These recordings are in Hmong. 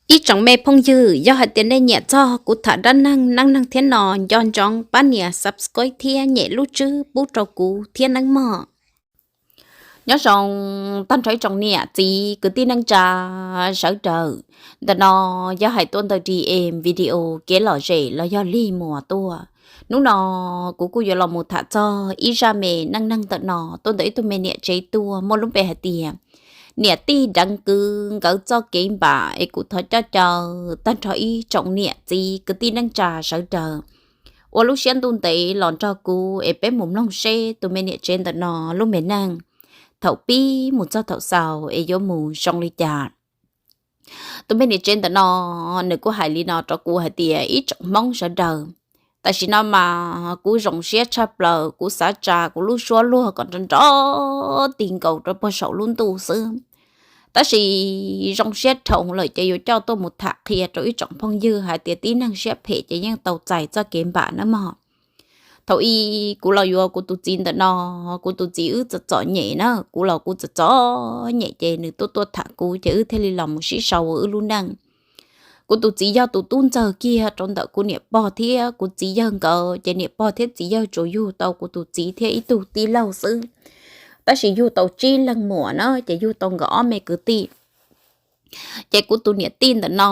Ib tsoom me phooj ywg, yog hais tias nej nyiam txog kuv tham dab neeg neej neeg thiab no, nco ntsoov pab nias subscribe thiab nyem lub tswb pub rau kuv thiab nawb mog. Nyob zoo tag nrho ib tsoom niam txiv kwv tij neej tsa sawv daws. Ntawm no yog hais tuaj ntawm D M video kev lom zem los yog lig muas tuaj. Hnub no kuv kuj yuav los mus tham txog ib zaj me neej neeg ntawm no tuaj ntawm ib tug me niam tsev tuaj muaj lub npe hais tias niam tij deev kwv nkawd txoj kev npam. Es kuv thov coj caw tag nrho ib tsoom niam txiv kwv tij neej tsa sawv daws ua lub siab ntuj ntev los nrog kuv es peb mus mloog seb tus me niam tsev ntawm no lub me neej thaum pib mus txog thaum xaus es yuav mus zoo li cas. Tus me niam tsev ntawm no nws kuj hais li no rau kuv hais tias, ib tsoom Hmoob sawv daws, tam sim no mas kuv zoo siab tshaj plaws, kuv xav tsa kuv lub suab luag kom nrov nrov ti nkaus rau pog saum lub ntuj xwb. Tab sis zoo siab dhau lawm ces yuav coj tuaj mus tham qhia rau ib tsoom phooj ywg hais tias tib neeg siab phem ces yeej tau txais txoj kev npam nawb mog. Thaum ub kuv los yuav kuv tus txiv ntawm no, kuv tus txiv wb txom txom nyem na, kuv los kuv txom txom nyem ces nws tuaj tuaj tham kuv ces wb thiaj li los mus sib sau ua wb lub neej. Kuv tus txiv yog tus tub ntxawg kiag rau ntawm kuv niam pog thiab kuv txiv yawg nkawd, ces niam pog thiab txiv yawg tsuas yug tau kuv tus txiv thiab ib tug tij laug xwb. Tab sis yug tau tsib leeg muam na, ces yug tau nkawd ob me kwv tij. Ces kuv tus niam tij ntawm no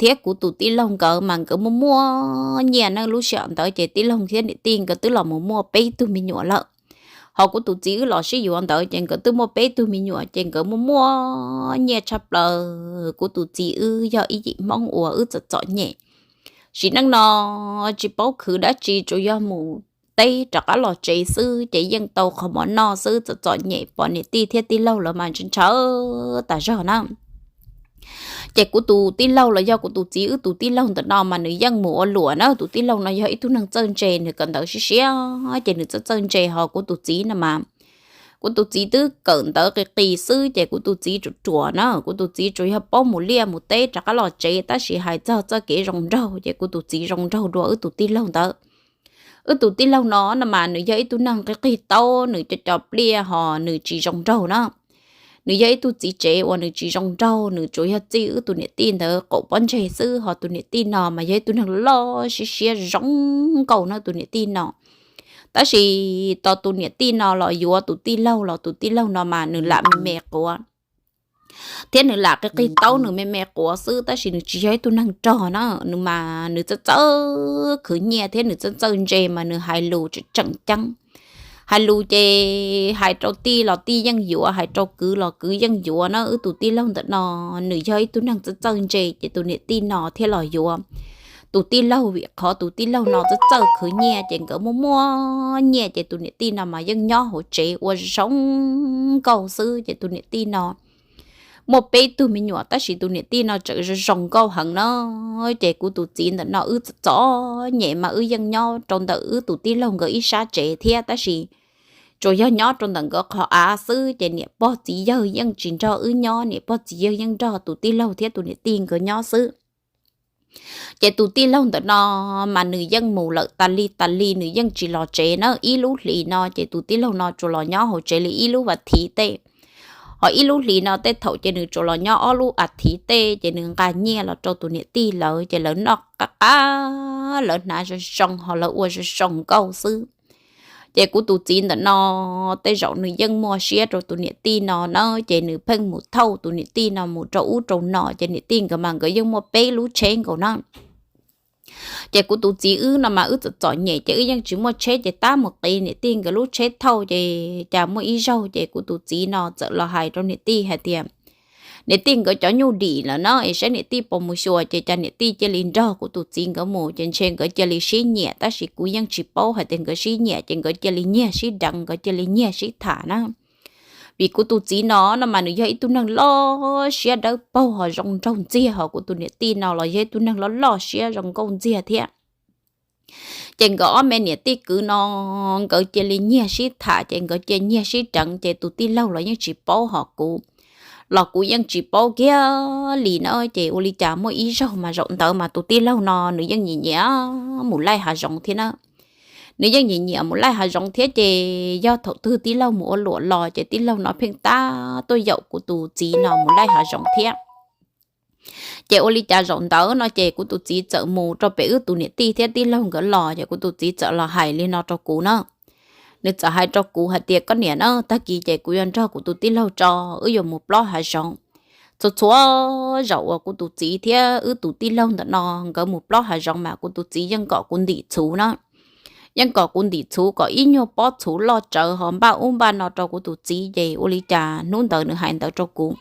thiab kuv tus tij laug nkawd mas nkawd muaj muaj nyiaj na, lub sij hawm ntawd ces tij laug thiab niam tij nkawd twb los mus muaj peb tug me nyuam lawm. Ho kuv tus txiv wb los sib yuav ntawd ces nkawd twb muaj peb tug me nyuam ces nkawd muaj muaj nyiaj tshaj plaws. Kuv tus txiv wb yog ib yim Hmoob uas wb txom txom nyem, sim neej no tsis paub khwv dab tsi, tsuas yog mus teb rov qab los tsev xwb ces yeej tau qhov mov noj xwb, txom txom nyem, pom niam tij thiab tij laug lawv mas ntshaw ntshaw tas zog na. Ces kuv tus tij laug los yog kuv tus txiv wb tus tij laug ntawm no mas nws yeej mus ua luam na. Tus tij laug no yog ib tug neeg txawj ntse, nws kawm ntawv siab siab ces nws txawj txawj ntse, ho kuv tus txiv no mas kuv tus txiv twb kawm ntawv qis qis xwb ces kuv tus txiv ruam ruam na, kuv tus txiv tsuas yog paub mus liaj mus teb rov qab los tsev, tab sis hais txog txoj kev zoo nraug ces kuv tus txiv zoo nraug dua wb tus tij laug ntawd. Wb tus tij laug no no mas nws yog ib tug neeg qig qig taub, nws cov cov pliaj ho nws tsis zoo nraug na. Nws yog ib tug txiv tsev uas nws tsis zoo nraug, nws tsuas yog txij wb tus niam tij ntawd qaum pob ntseg xwb, ho tus niam tij no mas yog ib tug neeg loj siab siab zoo nkauj na tus niam tij no. Tab sis tau tus niam tij no los yuav tus tij laug los tus tij laug no mas nws lam me me quav thiab nws lam qig qig taub, nws me me quav xwb, tab sis nws tsis yog ib tug neeg rog na. Nws mas nws txawj txawj khwv nyiaj thiab nws txawj txawj ntse mas nws hais lus tseem ceeb. Hais lus ces hais rau tij los tij yeej yuav, hais rau kwv los kwv yeej yuav na. Wb tus tij laug ntawm no nws yog ib tug neeg txawj txawj ntse ces tus niam tij no thiaj los yuav tus tij laug, vim qhov tus tij laug no txawj txawj khwv nyiaj ces nkawd muaj muaj nyiaj ces tus niam tij no mas yeej nyob hauv tsev ua zoo nkauj xwb ces tus niam tij no muaj peb tug me nyuam tab sis tus niam tij no tseem zoo zoo nkauj heev na. Ces kuv tus txiv ntawm no wb txom txom nyem mas wb yeej nyob rau ntawm wb tus tij laug nkawd ib sab tsev thiab, tab sis tsuas yog nyob rau ntawm nkawd qhov av xwb ces niam pog txiv yawg yeej tsis nrog wb nyob, niam pog txiv yawg yeej nrog tus tij laug thiab tus niam tij nkawd nyob xwb. Ces tus tij laug ntawm no mas nws yeej mus lawm tas li tas li, nws yeej tsis los tsev na. Ib lub hlis no ces tus tij laug no tsuas los nyob hauv tsev li ib lub vas thiv tej, ho ib lub hlis no tej thaum ces nws tsuas los nyob ob lub as thiv tej ces nws nqa nyiaj los rau tus niam tij lawv ces lawv noj qab qab, lawv hnav zoo zoo ho lawv ua zoo zoo nkauj xwb. Ces kuv tus txiv ntawm no tej zaum nws yeej muaj siab rau tus niam tij no na, ces nws pheej mus thauj tus niam tij no mus rau ub rau no ces niam tij nkawd mas nkawd yeej muaj peb lub tsheb nkaus na. Ces kuv tus txiv wb no mas wb txom txom nyem ces wb yeej tsis muaj tsheb ces tab mus qiv niam tij nkawd lub tsheb thauj ces cas muaj ib zaug ces kuv tus txiv no txawm los hais rau niam tij hais tias niam tij nkawd cov nyuj dim lawm no es saib niam tij puas mus xyuas ces cas niam tij cia li nrog kuv tus txiv nkawd mus ces ntshe nkawd cia li sib nyiam tab sis kuv yeej tsis paub hais tias nkawd sib nyiam ces nkawd cia li nyiag sib deev, nkawd cia li nyiag sib tham na. Vim kuv tus txiv no no mas nws yog ib tug neeg loj siab dawb paug ho zoo nraug ntxiag ho kuv tus niam tij no los yog ib tug neeg loj loj siab zoo nkauj ntxiag thiab. Ces nkawd ob me niam tij kwv no nkawd cia li nyiag sib tham ces nkawd cia nyiag sib deev ces tus tij laug los yeej tsis paub ho kuv los kuv yeej tsis paub kiag li na. Ces ua li cas muaj ib zaug mas zaum ntawd mas tus tij laug no nws yeej nyiam nyiam mus laij hav zoov thiab na. Nws yeej nyiam nyiam mus laij hav zoov thiab ces yog thaum twg tij laug mus ua luam los ces tij laug no pheej tab tuaj yaum kuv tus txiv no mus laij hav zoov thiab. Ces ua li cas zaum ntawd no ces kuv tus txiv txawm mus rau pem wb tus niam tij thiab tij laug nkawd los, ces kuv tus txiv txawm los hais li no rau kuv na. Nws txawm hais rau kuv hais tias, koj niam na, tag kis ces kuv yuav nrog kuv tus tij laug tso, wb yuav mus plob hav zoov. Txhua txhua zaum uas kuv tus txiv thiab wb tus tij laug ntawm no nkawd mus plob hav zoov mas kuv tus txiv yeej kom kuv ntim txhuv na. Yeej kom kuv ntim txhuv kom ib nyuag pob txhuv loj tsawv ho npaj ub npaj no rau kuv tus txiv, ces ua li cas hnub ntawd nws hais ntawd rau kuv.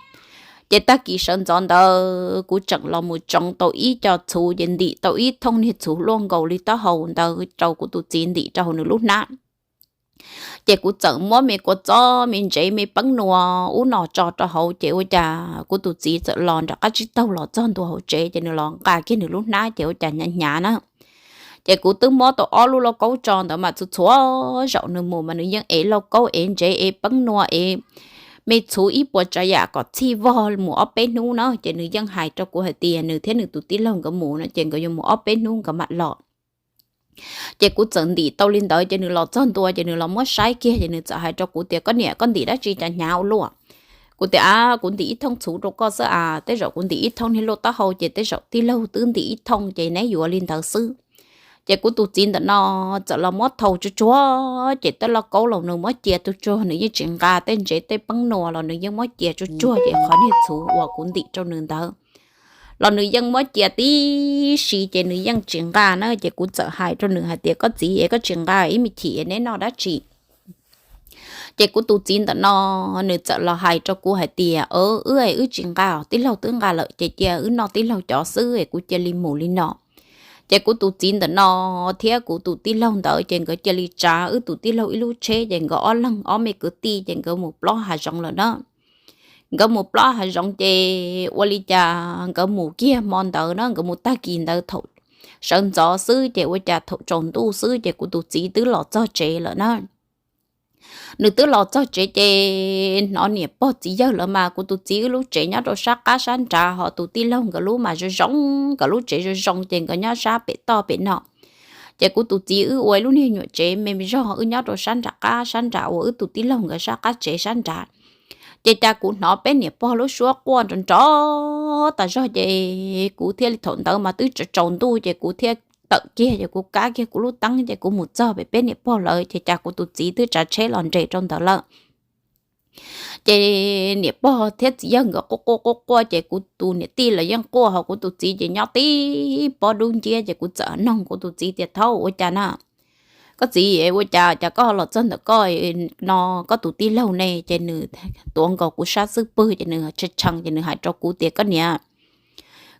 Ces tag kis sawv ntxov ntawd kuv tseem los mus tsoov tau ib co txhuv, ces ntim tau ib thooj niag txhuv luaj nkaus li taub hau ntawd rau kuv tus txiv ntim rau hauv nws lub hnab. Ces kuv txawm muab me kua txob, me ntsev, me peeb nua ub no tso rau hauv, ces ua cas kuv tus txiv txawm los nram qab tsib taug los txog ntua hauv tsev, ces nws los nqa kiag nws lub hnab, ces ua cas hnyav hnyav na. Ces kuv twb muab tau ob lub lauj kaub tso ntawd mas txhua txhua zaum nws mus mas nws yeej ev lauj kaub, ev ntsev, ev peeb nua, ev me txhuv ib puas tsav yam kom txhij vog mus ob peb hnub na. Ces nws yeej hais rau kuv hais tias nws thiab nws tus tij laug nkawd mus no ces nkawd yuav mus ob peb hnub nkawd mam los. Ces kuv txawm ntim tau li ntawd, ces nws los txog ntua, ces nws los muab saib kiag, ces nws txawm hais rau kuv tias, koj niam, koj ntim dab tsi cas hnyav ua luaj? Kuv tias, a, kuv ntim ib thooj txhuv rau koj xwb a, tej zaum kuv ntim ib thooj niag luaj taub hau, ces tej zaum tij laug twb ntim ib thooj, ces neb yuav li ntawd xwb. Ces kuv tus txiv ntawm no txawm los muab thau tsuag tsuag, ces tej lauj kaub los nws muab cia tsuag tsuag, nws yeej tsis nqa, tej ntsev tej peeb nua los nws yeej muab cia tsuag tsuag, ces qhov niag txhuv uas kuv ntim rau nws ntawd los nws yeej muab cia tib si, ces nws yeej tsis nqa na. Ces kuv txawm hais rau nws hais tias, koj txiv es, koj tsis nqa ib me chim es neb noj dab tsi? Ces kuv tus txiv ntawm no nws txawm los hais rau kuv hais tias, wb es wb tsis nqa, tij laug twb nqa lawm, ces cia wb noj tij laug cov xwb es kuv cia li mus li no. Ces kuv tus txiv ntawm no thiab kuv tus tij laug ntawd ces nkawd cia li tsav wb tus tij laug ib lub tsheb, ces nkawd ob leeg ob me kwv tij ces nkawd mus plob hav zoov lawm na. Nkawd mus plob hav zoov ces ua li cas nkawd mus kiag hmo ntawd na, nkawd mus tag kis ntawd thaum sawv ntxov xwb, ces ua cas thaum tsaus ntuj xwb ces kuv tus txiv twb los txog tsev lawm na. Nws twb los txog tsev ces hnov niam pog txiv yawg lawv mas, kuv tus txiv wb lub tsev nyob rau sab qab sab nrad, ho tus tij laug nkawd lub mas zoo zoo, nkawd lub tsev zoo zoo, ces nkawd nyob sab pem toj pem no. Ces kuv tus txiv wb ua ib lub niag nyuam tsev me zog, wb nyob rau sab nram qab sab nrad uas wb tus tij laug nkawd sab qab tsev sab nrad. Ces cas kuv hnov peb niam pog lub suab quaj nrov nrov tas zog, ces kuv thiaj li, thaum ntawd mas twb tsaus ntuj, ces kuv thiaj tawm kiag, ces kuv kab kiag kuv lub teeb, ces kuv mus txog pem peb niam pog lawv, ces cas kuv tus txiv twb tsav tsheb los nres rau ntawd lawm. Ces niam pog thiab txiv yawg nkawd quaj quaj quaj quaj, ces kuv tus niam tij los yeej quaj, ho kuv tus txiv ces nyob tib pob dub nciab, ces kuv txawm noog kuv tus txiv tias, thaub, ua cas na? Koj txiv, ua cas, cas koj los txog ntawm koj no, koj tus tij laug ne? Ces nws tuav nkaus kuv sab xub pwg, ces nws tshee tshee, ces nws hais rau kuv tias, koj niam,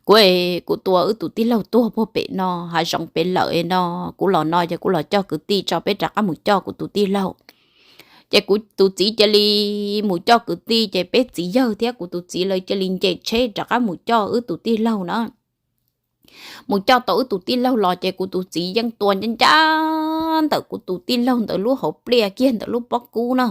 kuv, kuv tua wb tus tij laug tuag puag pem no hav zoov pem lawm no, kuv los no ces kuv los coj kwv tij tso peb rov qab mus coj kuv tus tij laug. Ces kuv tus txiv cia li mus coj kwv tij, ces peb txiv yawg thiab kuv tus txiv lawv cia li nce tsheb rov qab mus coj wb tus tij laug na. Mus coj tau wb tus tij laug los ces kuv tus txiv yeej tua ncaj ncaj ntawm kuv tus tij laug ntawd lub hauv pliaj kiag ntawm lub pob kub na.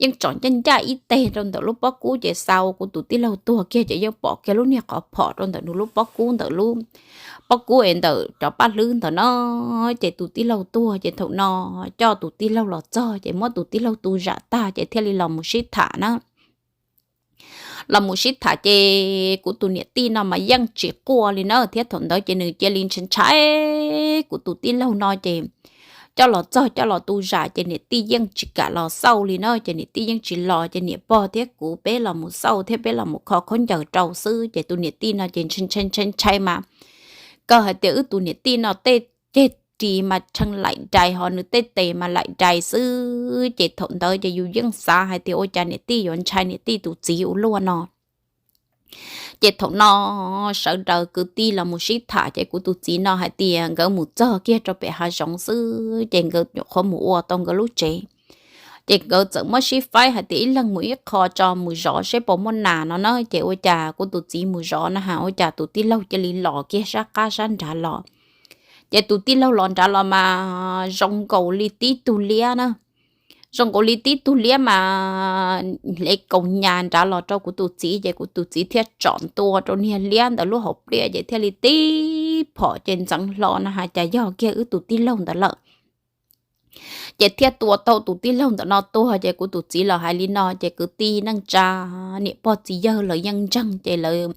Yeej tsom ncaj ncaj ib teg rau ntawm lub pob kub, ces xa ua kuv tus tij laug tuag kiag, ces yeej pom kiag lub niag qhov phom rau ntawm nws lub pob kub, ntawm lub pob kub es ntawm cov paj hlwb ntawd no. Ces tus tij laug tuag, ces thaum no coj tus tij laug los txog, ces muab tus tij laug tu zam tag, ces thiaj li los mus sib tham na. Los mus sib tham ces kuv tus niam tij no mas yeej tsis quaj li na, thiab thaum ntawd ces nws cia li ntshai ntshai kuv tus tij laug no, ces coj los txog coj los tu zam, ces niam tij yeej tsis kam los xauj li na, ces niam tij yeej tsis los, ces niam pog thiab kuv peb los mus xauj thiab peb los mus kho khaub ncaws rau xwb, ces tus niam tij no ces ntshai ntshai ntshai ntshai mas kawg hais tias wb tus niam tij no tej ceg ris mas tshee laim dais, ho nws tej tes mas laim dais xwb, ces thaum ntawd ces yus yeej xav hais tias ua cas niam tij yuav ntshai niam tij tus txiv ua luaj no. Ces thaum no sawv daws kwv tij los mus sib tham, ces kuv tus txiv no hais tias nkawd mus txog kiag rau pem hav zoov xwb, ces nkawd nyuam qhuav mus ua tau nkawd lub tsev. Ces nkawd txawm muab sib faib hais tias ib leeg mus ib qho tso, mus zov seb puas muaj nas no na. Ces ua cas kuv tus txiv mus zov na has, ua cas tus tij laug cia li los kiag sab qab sab nrad los. Ces tus tij laug los nrad los mas zoo nkaus li tib tug liab na. Zoo nkaus li tib tug liab mas hle kaus nyas nrad los rau kuv tus txiv, ces kuv tus txiv thiaj tsom ntua rau niag liab ntawd lub hauv pliaj, ces thiaj li tib phom ces ntxeev hlo na has, cas yog kiag wb tus tij laug ntawd lawm. Ces thiaj tua tau tus tij laug ntawm no tuag, ces kuv tus txiv los hais li no, ces kwv tij neej tsa, niam pog txiv yawg lawv yeej ntseeg, ces lawv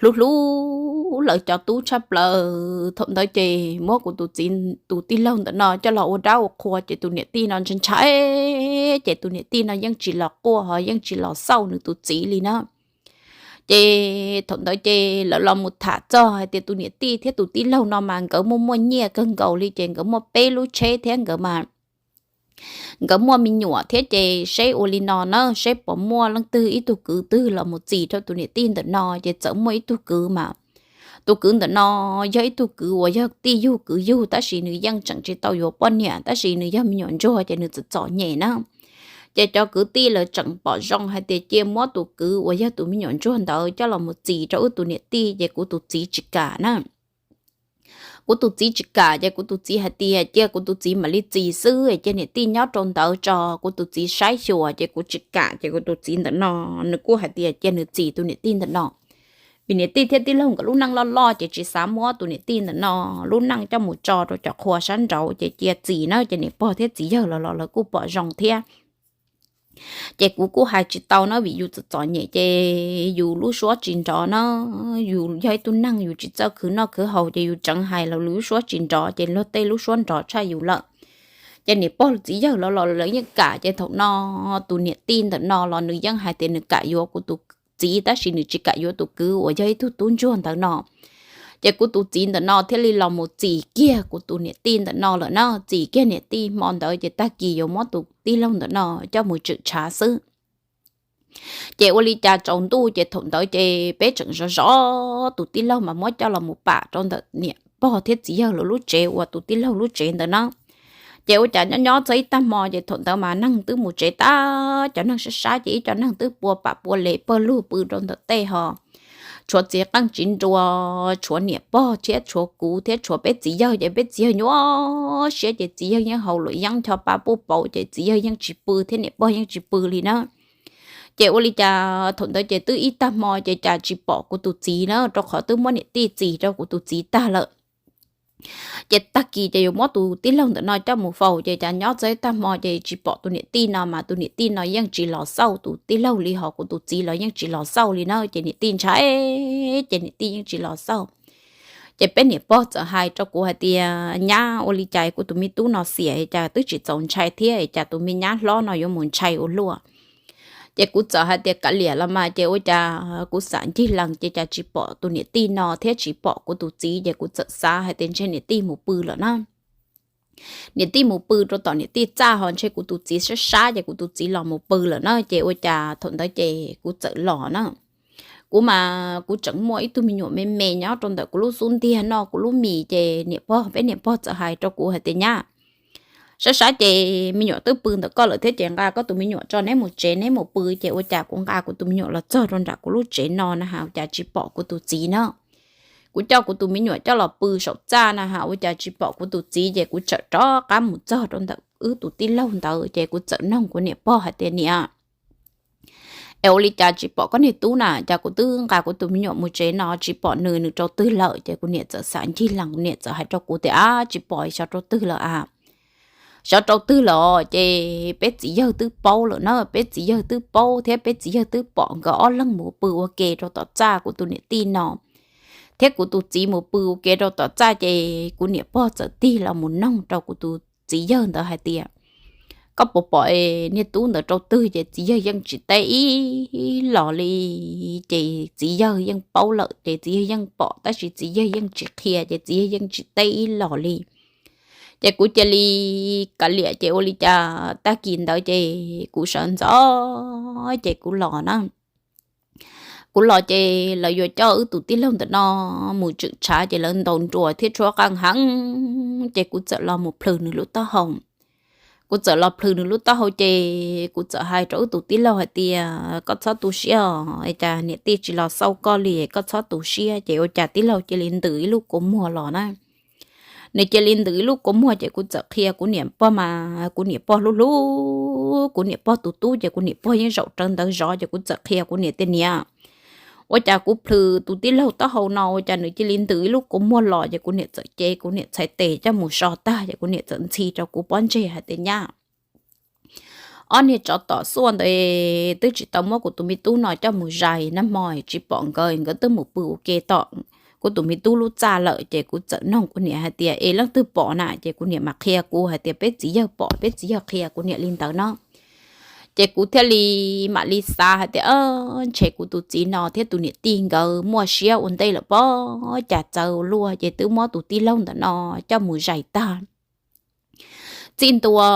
hlub hlub lawv cov tub tshaj plaws. Thaum ntawd ces muab kuv tus txiv tus tij laug ntawm no coj los ua dab ua qhua ces tus niam tij no ntshai ntshai, ces tus niam tij no yeej tsis los quaj ho yeej tsis los xauj nws tus txiv li na. Ces thaum ntawd ces lawv los mus tham txog hais tias tus niam tij thiab tus tij laug no mas nkawd muaj muaj nyiaj kawg nkaus li ces nkawd muaj peb lub tsheb thiab nkawd mas nkawd muaj me nyuam thiab ces seb ua li no na, seb puas muaj leej twg ib tug kwv twg los mus txis rau tus niam tij ntawm no. Ces txawm muaj ib tug kwv mas tus kwv ntawm no yog ib tug kwv uas yog tij yug kwv yug tab sis nws yeej tseem tsis tau yuav poj niam tab sis nws yog me nyuam ntsuag ces nws txom txom nyem na. Ces cov kwv tij lawv tseem pom zoo hais tias cia muab tus kwv uas yog tus me nyuam ntsuag ntawd coj los mus txis rau wb tus niam tij ces kuv tus txiv tsis kam na. Kuv tus txiv tsis kam ces kuv tus txiv hais tias cia kuv tus txiv mam li txis xwb, cia niam tij nyob rau ntawd tso, kuv tus txiv saib xyuas. Ces kuv tsis kam ces kuv tus txiv ntawm no nws kuj hais tias cia nws txis tus niam tij ntawm no, vim niam tij thiab tij laug nkawd lub neej loj loj ces tsis xav muab tus niam tij ntawm no lub neej coj mus tso rau cov qhua sab nraud ces cia txis na. Ces niam pog thiab txiv yawg los los lawv kuj pom zoo thiab. Ces kuv kuj hais tsis tau na vim yus txom txom nyem ces yus lub suab tsis nrov na. Yus yog ib tug neeg yus tsis txawj khwv noj khwv haus ces yus tseev hais los lub suab tsis nrov ces luag tej lub suab nrov tshaj yus lawm. Ces niam pog txiv yawg los los lawv yeej kam. Ces thaum no tus niam tij ntawm no los nws yeej hais tias nws kam yuav kuv tus txiv tab sis nws tsis kam yuav tus kwv uas yog ib tug tub ntsuag ntawd no. Ces kuv tus txiv ntawm no thiaj li los mus txis kiag kuv tus niam tij ntawm no lawm na. Txis kiag niam tij hmo ntawd ces tag kis yuav muab tus tij laug ntawm no coj mus tshwm tshav xwb. Ces ua li cas tsaus ntuj ces thaum ntawd ces peb tseem zov zov tus tij laug mas muab coj los mus pam rau ntawm niam pog thiab txiv yawg lawv lub tsev uas tus tij laug lub tsev ntawd na. Ces ua cas nyob nyob txog ib tag hmo ces thaum ntawd mas neeg twb mus tsev tag, cov neeg sab sab ces ib co neeg twb pua pam pua lev pawg lug pw rau ntawm tej ho tshuav txiv qeej txiv nruas, tshuav niam pog thiab tshuav kuv thiab tshuav peb txiv yawg ces peb txiv yawg nyuaj siab ces txiv yawg yeej haus luam yeeb ncho pa puj pauv ces txiv yawg yeej tsis pw thiab niam pog yeej tsis pw li na. Ces ua li cas thaum ntawd ces twb ib tag hmo ces cas tsis pom kuv tus txiv na, rau qhov twb muab niam tij txis rau kuv tus txiv tag lawm. Ces tag kis ces yuav muab tus tij laug ntawm no coj mus faus ces cas nyob txog ib tag hmo ces tsis pom tus niam tij no mas tus niam tij no yeej tsis los xauj tus tij laug li ho kuv tus txiv los yeej tsis los xauj li na. Ces niam tij ntshai ces niam tij yeej tsis los xauj. Ces peb niam pog txawm hais rau kuv hais tias nyab, ua li cas kuv tus me tub no xiam cas twb tsis txaus ntshai thiab cas tus me nyab hlob no yuav mus ntshai ua luaj. Ces kuv txawm hais tias kav liam los mas ces ua cas kuv xam ncig lees ces cas tsis pom tus niam tij no thiab tsis pom kuv tus txiv ces kuv txawm xav hais tias ntshe niam tij mus pw lawm na. Niam tij mus pw rau tom niam tij txaj ho ntshe kuv tus txiv sab sab ces kuv tus txiv los mus pw lawm na. Ces ua cas thaum ntawd ces kuv txawm los na. Kuv mas kuv tseem muaj ib tug me nyuam me me nyob rau ntawm kuv lub xub ntiag noj kuv lub mis ces niam pog, peb niam pog txawm hais rau kuv hais tias nyab, sab sab ces me nyuam twb pw ntawm koj lawm thiab ces nqa koj tus me nyuam tso neb mus tsev neb mus pw. Ces ua cas kuv nqa kuv tus me nyuam los txog rau nram kuv lub tsev no na has ua cas tsis pom kuv tus txiv na. Kuv coj kuv tus me nyuam coj los pw saum txaj na has ua cas tsis pom kuv tus txiv ces kuv txawm rov qab mus txog rau ntawm wb tus tij laug ntawd ces kuv txawm noog kuv niam pog hais tias niam, es ua li cas tsis pom koj niag tub na, cas kuv twb nqa kuv tus me nyuam mus tsev no tsis pom nws, nws rau twg lawm? Ces kuv niam txawm xam ncig lees, kuv niam txawm hais rau kuv tias ab, tsis pom, xyov rau twg lawm a. Xyov rau twg lawm ces peb txiv yawg twb paub lawm na, peb txiv yawg twb paub thiab peb txiv yawg twb pom nkawd ob leeg mus pw ua ke rau tom txaj, kuv tus niam tij no thiab kuv tus txiv mus pw ua ke rau tom txaj ces kuv niam pog txawm tig los mus noog rau kuv tus txiv yawg ntawd hais tias koj puas pom niag tub ntawd rau twg? Ces txiv yawg yeej tsis teb ib los li. Ces txiv yawg yeej paub lawm ces txiv yawg yeej pom tab sis txiv yawg yeej tsis qhia ces txiv yawg yeej tsis teb ib los li. Ces kuv cia li kav liam ces ua li cas tag kis ntawd ces kuv sawv ntxov ces kuv los na. Kuv los ces lawv yuav coj wb tus tij laug ntawm no mus tshwm tshav ces lawv ntaus nruas thiab tshuab qeej heev ces kuv txawm los mus plhws nws lub taub hau. Kuv txawm los plhws nws lub taub hau ces kuv txawm hais rau wb tus tij laug hais tias koj txhob tu siab os, cas niam tij tsis los xauj koj li, koj txhob tu siab. Ces ua cas tij laug cia li ntws ib lub kua muag los na. Nws cia li ntws ib lub kua muag ces kuv txawm qhia kuv niam pog mas kuv niam pog hlub hlub kuv niam pog tus tub ces kuv niam pog yeej zaum rawv ntawv zov ces kuv txawm qhia kuv niam tias niam, ua cas kuv plhws tus tij laug taub hau no ua cas nws cia li ntws ib lub kua muag los? Ces kuv niam txawm cev kuv niam txhais tes coj mus so tag ces kuv niam txawm ntxhi rau kuv pob ntseg hais tias nyab, ob niag tsov tom xuaj ntawd twb tsis tau muab kuv tus me tub no coj mus zais nag hmo, tsis pom nkawd, nkawd twb mus pw ua ke tom kuv tus me tub lub txaj lawm. Ces kuv txawm noog kuv niam hais tias, es leej twg pom na? Ces kuv niam mam qhia kuv hais tias peb txiv yawg pom, peb txiv yawg qhia kuv niam li ntawd no. Ces kuv thiaj li mam li xav hais tias, ntshe kuv tus txiv no thiab tus niam tij nkawd muaj siab ua ntej lawm pob, cas txawv luaj ces twb muab tus tij laug ntawm no coj mus zais tag, txij ntua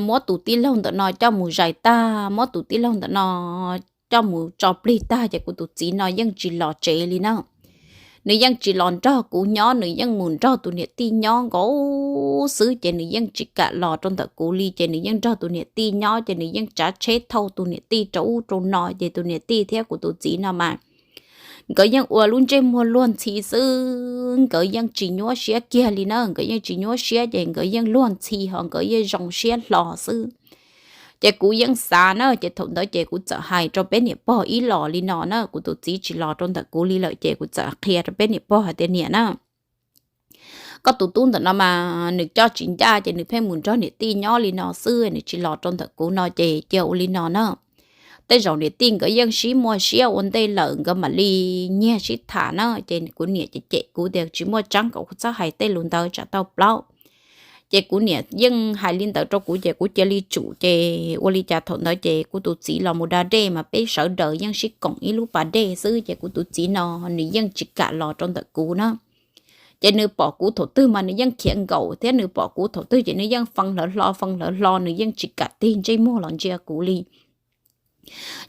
muab tus tij laug ntawm no coj mus zais tag, muab tus tij laug ntawm no coj mus tso plig tag, ces kuv tus txiv no yeej tsis los tsev li na. Nws yeej tsis los nrog kuv nyob, nws yeej mus nrog tus niam tij nyob nkaus xwb, ces nws yeej tsis kam los rau ntawm kuv li. Ces nws yeej nrog tus niam tij nyob, ces nws yeej tsav tsheb thauj tus niam tij rau ub rau no, ces tus niam tij thiab kuv tus txiv no mas nkawd yeej ua lub ntsej muag luag ntxhi xwb, nkawd yeej tsis nyuaj siab kiag li na, nkawd yeej tsis nyuaj siab, ces nkawd yeej luag ntxhi ho nkawd yeej zoo siab hlo xwb. Ces kuv yeej xav na, ces thaum ntawd ces kuv txawm hais rau peb niam pog ib los li no na, kuv tus txiv tsis los rau ntawm kuv li lawm, ces kuv txawm qhia rau peb niam pog hais tias, niam na, koj tus tub ntawm no mas nws coj tsis ncaj, ces nws pheej mus nrog niam tij nyob li no xwb, nws tsis los rau ntawm kuv no, ces cia ua li no na. Tej zaum niam tij nkawd yeej sib muaj siab ua ntej lawm, nkawd mam li nyiag sib tham na. Ces kuv niam cem cem kuv tias, tsis muaj tseeb, kom kuv txhob hais tej lus ntawd tsam tau plaub. Ces kuv niam yeej hais li ntawd rau kuv, ces kuv cia li tsum, ces ua li cas thaum ntawd ces kuv tus txiv los mus da dej mas peb sawv daws yeej sib koom ib lub pas dej xwb, ces kuv tus txiv no nws yeej tsis kam los rau ntawm kuv na. Ces nws pom kuv thaum twg mas nws yeej khiav nkaum thiab, nws pom kuv thaum twg ces nws yeej fee hlawv hlo fee hlawv hlo, nws yeej tsis kam tig ntsej muag los ntsia kuv li.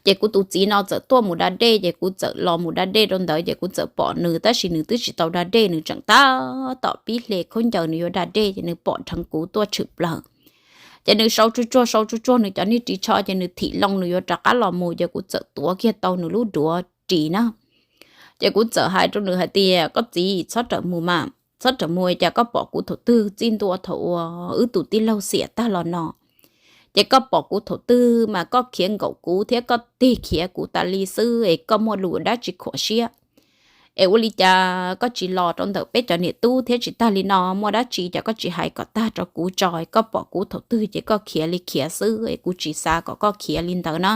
Ces kuv tus txiv no txawm tuaj mus da dej, ces kuv txawm los mus da dej rau ntawd, ces kuv txawm pom nws, tab sis nws twb tsis tau da dej, nws tseem tab tom pib hle khaub ncaws nws yuav da dej, ces nws pom dheev kuv tuaj tshwm plaws. Ces nws sau tsuag tsuag sau tsuag tsuag nws cov niag ris tsho, ces nws thim loo nws yuav rov qab los mus, ces kuv txawm tuav kiag tau nws lub duav ris na. Ces kuv txawm hais rau nws hais tias, koj txiv, txhob rawm mus mas, txhob rawm mus, cas koj pom kuv thaum twg txij ntua thaum uas wb tus tij laug xiam tag los no. Ces koj pom kuv thaum twg mas koj khiav nkaum kuv thiab koj tig khiav kuv tas li xwb, es koj muaj lus dab tsi khuam siab? Es ua li cas koj tsis los rau ntawm peb cov niam tub thiab tsis tag li no, muaj dab tsi cas koj tsis hais kom tag rau kuv tso, koj pom kuv thaum twg ces koj khiav li khiav xwb, es kuv tsis xav kom koj khiav li ntawd na.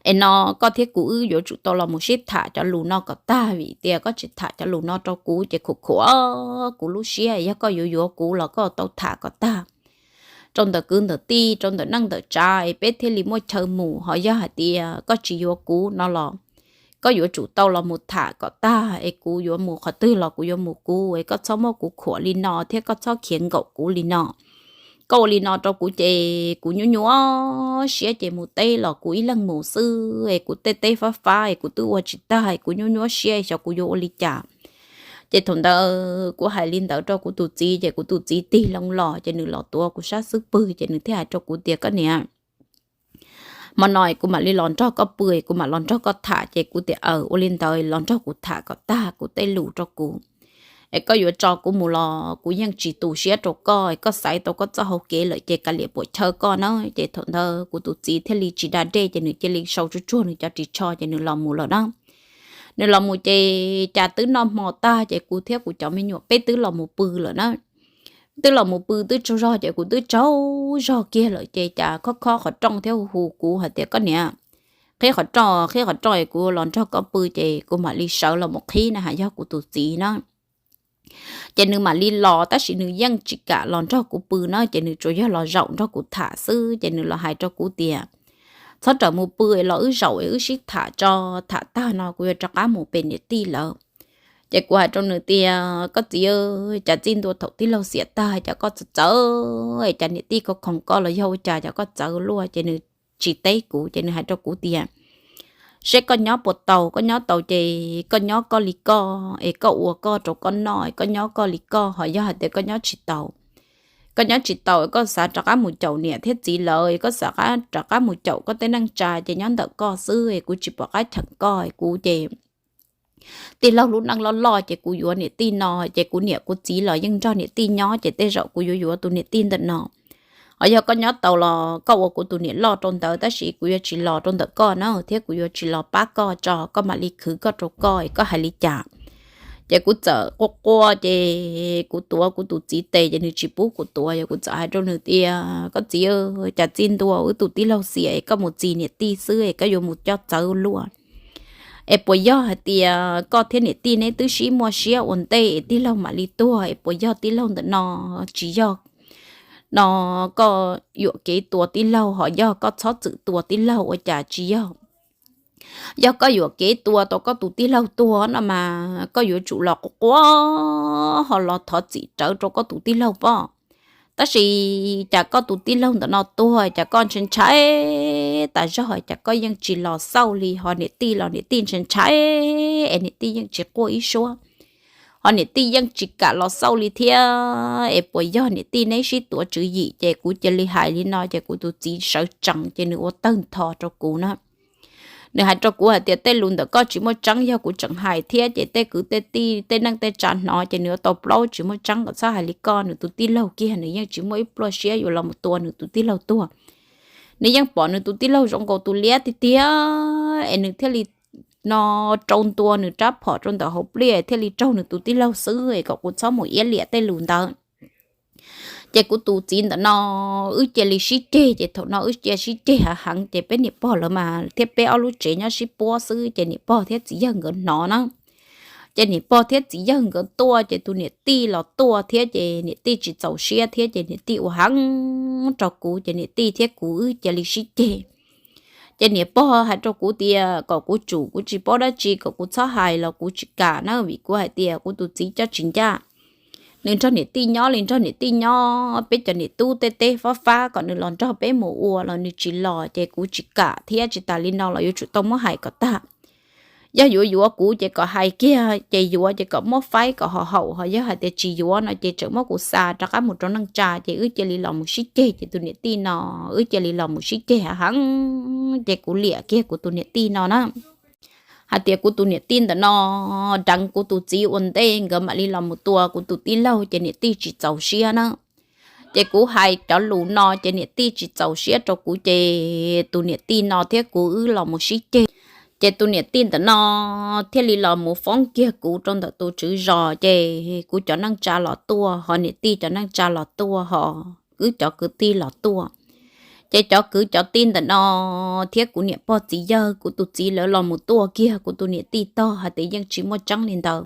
Es no koj thiab kuv wb yuav tsum tau los mus sib tham cov lus no kom tag, vim tias koj tsis tham cov lus no rau kuv ces khuam khuam kuv lub siab, yog koj yuav yuav kuv los koj tau tham kom tag rau ntawm kwv ntawm tij, rau ntawm neej ntawm tsav, es peb thiaj li muaj chaw mus. Ho yog hais tias koj tsis yuav kuv no los koj yuav tsum tau los mus tham kom tag, es kuv yuav mus qhov twg los kuv yuav mus kuv, es koj txhob muab kuv khuam li no thiab koj txhob khiav nkaum kuv li no. Koj ua li no rau kuv ces kuv nyuaj nyuaj siab, ces mus teb los kuv ib leeg mus xwb, es kuv tej teb fab fab es kuv twb ua tsis tag, es kuv nyuaj nyuaj siab, xyov kuv yuav ua li cas. Ces thaum ntawd kuv hais li ntawd rau kuv tus txiv, ces kuv tus txiv tig loo los, ces nws los tuav kuv sab xub pwg, ces nws thiaj hais rau kuv tias, koj niam, hmo no kuv mam li los nrog koj pw, kuv mam los nrog koj tham. Ces kuv tias, aw, ua li ntawd los nrog kuv tham kom tag kuv tej lus rau kuv, es koj yuav tso kuv mus los kuv yeej tsis tu siab rau koj, koj xaiv tau koj txoj hau kev lawm ces kav liam puam chawj koj na. Ces thaum ntawd kuv tus txiv thiaj li tsis da dej, ces nws cia li sau tsuag tsuag nws cov ris tsho ces nws los mus lawm na. Nws los mus ces cas twb noj hmo tag, ces kuv thiab kuv cov me nyuam peb twb los mus pw lawm na. Twb los mus pw twb tsaug zog, ces kuv twb tsaug zog kiag lawm, ces cas khob khob qhov rooj thiab hu hu kuv hais tias, koj niam, qhib qhov rooj, qhib qhov rooj es kuv los nrog koj pw. Ces kuv mam li sawv los mus qhib na, hais yog kuv tus txiv na. Ces nws mam li los, tab sis nws yeej tsis kam los nrog kuv pw na, ces nws tsuas yog los zaum nrog kuv tham xwb. Ces nws los hais rau kuv tias, txhob rawm mus pw, los wb zaum es wb sib tham tso, tham tag no kuv yuav rov qab mus pem niam tij lawm. Ces kuv hais rau nws tias, koj txiv, cas txij ntua thaum tij laug xiam tag cas koj txawv txawv, cas niam tij koj khoom koj los yog ua cas cas koj txawv luaj? Ces nws tsis teb kuv, ces nws hais rau kuv tias, seb koj nyob puas tau, koj nyob tau ces koj nyob koj li koj, es koj ua koj rau koj noj, es koj nyob koj li koj. Ho yog hais tias koj nyob tsis tau, koj nyob tsis tau, koj xav rov qab mus caum niam thiab txiv lawv, koj xav rov qab mus caum koj tej neej tsa ces nyob ntawm koj xwb, es kuv tsis pom qab cheem koj. Kuv ces tij laug lub neej loj loj, ces kuv yuav niam tij no, ces kuv niam kuv txiv los yeej nrog niam tij nyob, ces tej zaum kuv yuav yuav tus niam tij ntawm no. Ho yog koj nyob tau los koj ua kuv tus niam loj rau ntawd, tab sis kuv yuav tsis los rau ntawm koj na, thiab kuv yuav tsis los pab koj tso, koj mam li khwv koj rau koj, es koj hais li cas? Ces kuv txawm quaj quaj ces kuv tuav kuv tus txiv tes ces nws tsis pub kuv tuav, yog kuv txawm hais rau nws tias, koj txiv, cas txij ntua wb tus tij laug xiam es koj mus txis niam tij xwb es koj yuav mus coj txawv luaj. Es puas yog hais tias koj thiab niam tij neb twb sib muaj siab ua ntej es tij laug mam li tuag, es puas yog tij laug ntawm no tsis yog no koj yuam kev tua tij laug, ho yog koj txhob txwm tua tij laug, ua cas tsis yog? Yog koj yuam kev tua tau koj tus tij laug tuag no mas koj yuav tsum los quaj quaj ho los thov txim rawv rau koj tus tij laug pob. Tab sis cas koj tus tij laug ntawm no tuag cas koj ntshai ntshai tas zog, cas koj yeej tsis los xauj li, ho niam tij los niam tij ntshai ntshai es niam tij yeej tsis quaj ib suab, ho niam tij yeej tsis kam los xauj li thiab. Es puas yog niam tij neb sib tuav tswv yim? Ces kuv cia li hais li no ces kuv tus txiv sawv tsees ces nws ua tawg ntho rau kuv na. Nws hais rau kuv hais tias, tej lus ntawm koj tsis muaj tseeb, yog kuv tseem hais thiab ces tej kwv tej tij tej neej tej tsav hnov ces nws yuav tau plaub tsis muaj tseeb, kom txhob hais li koj. Nws tus tij laug kiag nws yeej tsis muaj ib pluaj siab yuav los mus tua nws tus tij laug tuag. Nws yeej pom nws tus tij laug zoo nkaus tus liab tiag tiag es nws thiaj li no rau ntua nws rab phom rau ntawm hauv pliaj thiaj li raug nws tus tij laug xwb, es kom kuv txhob mus iab liam tej lus ntawd. Ces kuv tus txiv ntawm no wb cia li sib ceg, ces thaum no wb cia sib ceg hav heev ces peb niam pog lawv mas thiab peb ob lub tsev nyob sib puab xwb, ces niam pog thiab txiv yawg nkawd hnov na. Ces niam pog thiab txiv yawg nkawd tuaj ces tus niam tij los tuaj thiab ces niam tij tsis txaus siab thiab ces niam tij ua heev rau kuv ces niam tij thiab kuv wb cia li sib ceg. Ces niam pog hais rau kuv tias kom kuv tsum, kuv tsis paub dab tsi, kom kuv txhob hais los kuv tsis kam na, vim kuv hais tias kuv tus txiv coj tsis ncaj. Nws nrog niam tij nyob li nrog niam tij nyob, peb cov niam tub tej teb fab fab kom nws los nrog peb mus ua los nws tsis los, ces kuv tsis kam thiab, tsis tas li no los yuav tsum tau muab hais kom tag. Yog yuav yuav kuv ces kom hais kiag, ces yuav ces kom muab faib kom ho haum, ho yog hais tias tsis yuav no ces tseem muab kuv xa rov qab mus rau neej tsa, ces wb cia li los mus sib ceg. Ces tus niam tij no wb cia li los mus sib ceg heev heev, ces kuv liam kiag kuv tus niam tij no na. Hais tias kuv tus niam tij ntawm no deev kuv tus txiv ua ntej nkawd mam li los mus tua kuv tus tij laug, ces niam tij tsis txaus siab na. Ces kuv hais cov lus no ces niam tij tsis txaus siab rau kuv, ces tus niam tij no thiab kuv wb los mus sib ceg. Ces tus niam tij ntawm no thiaj li los mus foob kiag kuv rau ntawm tus tswv zos, ces kuv cov neej tsa los tuaj, ho niam tij cov neej tsa los tuaj, ho wb cov kwv tij los tuaj. Ces cov kwv cov tij ntawm no thiab kuv niam pog txiv yawg kuv tus txiv lawv los mus tuaj kiag kuv tus niam tij tog hais tias yeej tsis muaj tseeb li ntawd.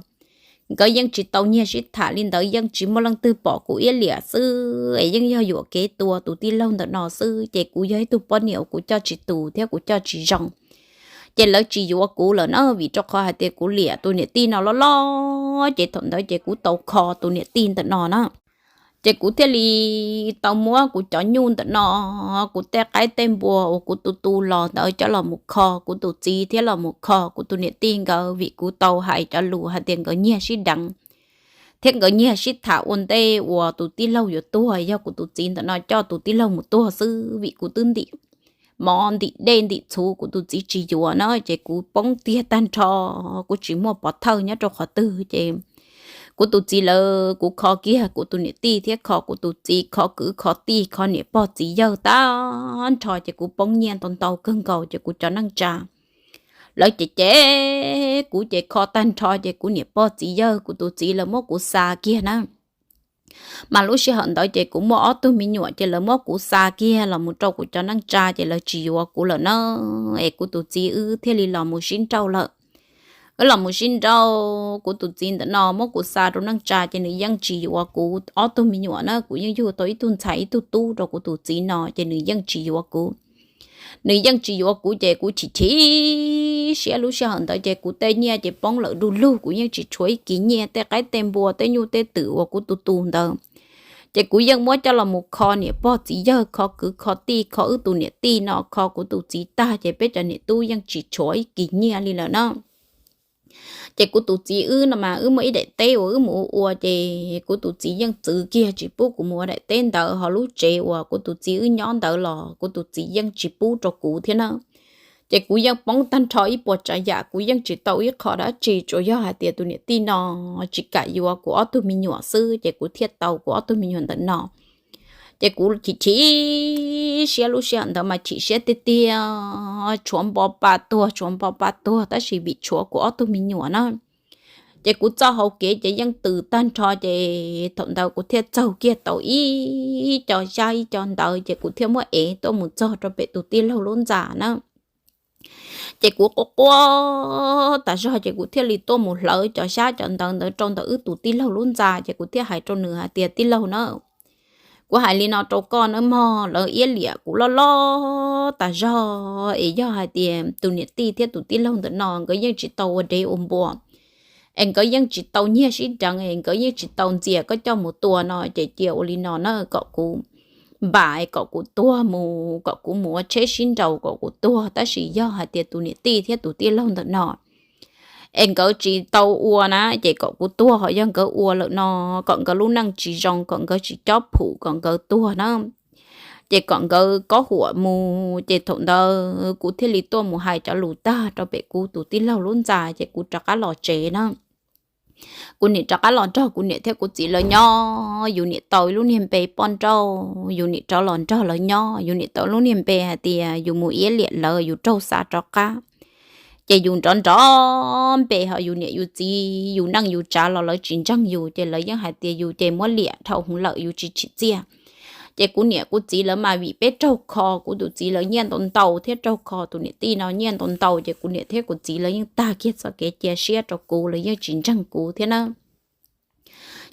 Nkawd yeej tsis tau nyiag sib tham li ntawd, yeej tsis muaj leej twg pom kuv iab liam xwb, es yeej yog yuam kev tua tus tij laug ntawm no xwb, ces kuv yog ib tug poj niam uas kuv coj tsis tus thiab kuv coj tsis zoo. Ces lawv tsis yuav kuv lawm na, vim rau qhov hais tias kuv liam tus niam tij no loj loj, ces thaum ntawd ces kuv tau kho tus niam tij ntawm no na. Ces kuv thiaj li tau muab kuv cov nyuj ntawm no, kuv tej qaib tej npua uas kuv tu tu los ntawd coj los mus kho kuv tus txiv thiab los mus kho kuv tus niam tij nkawd, vim kuv tau hais cov lus hais tias nkawd nyiag sib deev thiab nkawd nyiag sib tham ua ntej uas tus tij laug yuav tuag. Yog kuv tus txiv ntawm no coj tus tij laug mus tuag xwb, vim kuv twb ntim mov ntim dej ntim txhuv kuv tus txiv tsis yuav na, ces kuv poob tiag tag nrho, kuv tsis muaj pov thawj nyob rau qhov twg. Ces kuv tus txiv lawv, kuv kho kiag kuv tus niam tij thiab kho kuv tus txiv, kho kwv kho tij, kho niam pog txiv yawg tag nrho, ces kuv poob nyiaj ntau ntau kawg nkaus, ces kuv cov neej tsa lawv ces cem kuv, ces kho tag nrho, ces kuv niam pog txiv yawg kuv tus txiv lawv muab kuv xa kiag na. Mas lub sij hawm ntawd ces kuv muaj ob tug me nyuam, ces lawv muab kuv xa kiag los mus rau kuv cov neej tsa, ces lawv tsis yuav kuv lawm na, es kuv tus txiv wb thiaj li los mus sib nrauj lawm. Wb los mus sib nrauj, kuv tus txiv ntawm no muab kuv xa rau neej tsa, ces nws yeej tsis yuav kuv ob tug me nyuam na, kuv yeej yug tau ib tug ntxhais ib tug tub rau kuv tus txiv no, ces nws yeej tsis yuav kuv. Nws yeej tsis yuav kuv, ces kuv chim chim siab lub sij hawm ntawd, ces kuv tej nyiaj ces poob lawm du lug, kuv yeej tsis tshuav ib kis nyiaj, tej qaib tej npua tej nyuj tej twm uas kuv tu tu ntawd, ces kuv yeej muab coj los mus kho niam pog txiv yawg, kho kwv kho tij, kho wb tus niam tij no, kho kuv tus txiv tag, ces peb cov niam tub yeej tsis tshuav ib kis nyiaj li lawm na. Ces kuv tus txiv wb no mas wb muaj ib daim teb uas wb mus ua ua, ces kuv tus txiv yeej txwv kiag tsis pub kuv mus ua daim teb ntawd, ho lub tsev uas kuv tus txiv wb nyob ntawd los kuv tus txiv yeej tsis pub rau kuv thiab na. Ces kuv yeej poob tag nrho ib puas tsav yam, kuv yeej tsis tau ib qho dab tsi, tsuas yog hais tias tus niam tij no tsis kam yuav kuv ob tug me nyuam xwb, ces kuv thiaj tau kuv ob tug me nyuam ntawm no. Ces kuv chim chim siab lub sij hawm ntawd mas chim siab tiag tiag, tshuav npo pa tuag, tshuav npo pa tuag, tab sis vim tshuav kuv ob tug me nyuam na, Ces kuv txoj hau kev ces yeej tws tag nrho, ces thaum ntawd kuv thiaj txaug kiag tau ib co xyab ib co ntawv, ces kuv thiaj muab ev tuaj mus txog rau pem tus tij laug lub ntxa na. Ces kuv quaj quaj tas zog, ces kuv thiaj li tuaj mus hlawv cov xyab cov ntawv ntawd rau ntawm wb tus tij laug lub ntxa, ces kuv thiaj hais rau nws hais tias, Tij laug na, kuv hais li no rau koj nawb mog, lawv iab liam kuv loj loj tas zog, es yog hais tias tus niam tij thiab tus tij laug ntawm no nkawd yeej tsis tau ua dev ua npua, es nkawd yeej tsis tau nyiag sib deev, es nkawd yeej tsis tau ntxias koj coj mus tua no, ces cia ua li no na, kom kuv npam, kom kuv tuag mus, kom kuv mus ua tsheb sib nraus kom kuv tuag. Tab sis yog hais tias tus niam tij thiab tus tij laug ntawm no es nkawd tsis tau ua na, ces kom kuv tuag, ho yog nkawd ua lawm no, kom nkawd lub neej tsis zoo, kom nkawd tsis cob phum, kom nkawd tuag na, ces kom nkawd kob huam mus. Ces thaum ntawd kuv thiaj li tuaj mus hais cov lus tag rau pem kuv tus tij laug lub ntxa, ces kuv rov qab los tsev na. Kuv niam rov qab los nrog kuv niam thiab kuv txiv lawv nyob, yus niam tau ib lub niag npe poj nrauj, yus niam rov los nrog lawv nyob, yus niam tau lub niag npe hais tias yus mus iab liam lawv, yus raug xa rov qab. Ces yus nrov nrov npe, ho yus niam yus txiv yus neej yus tsav los lawv tsis ntseeg yus, ces lawv yeej hais tias yus ces muab liam dhau hwv lawm, yus tsis tsim txiaj. Ces kuv niam kuv txiv lawv mas vim peb raug kho, kuv tus txiv lawv nyiaj ntau ntau thiab raug kho tus niam tij no nyiaj ntau ntau, ces kuv niam thiab kuv txiv lawv yeej tag kiag txoj kev cia siab rau kuv, lawv yeej tsis ntseeg kuv thiab na.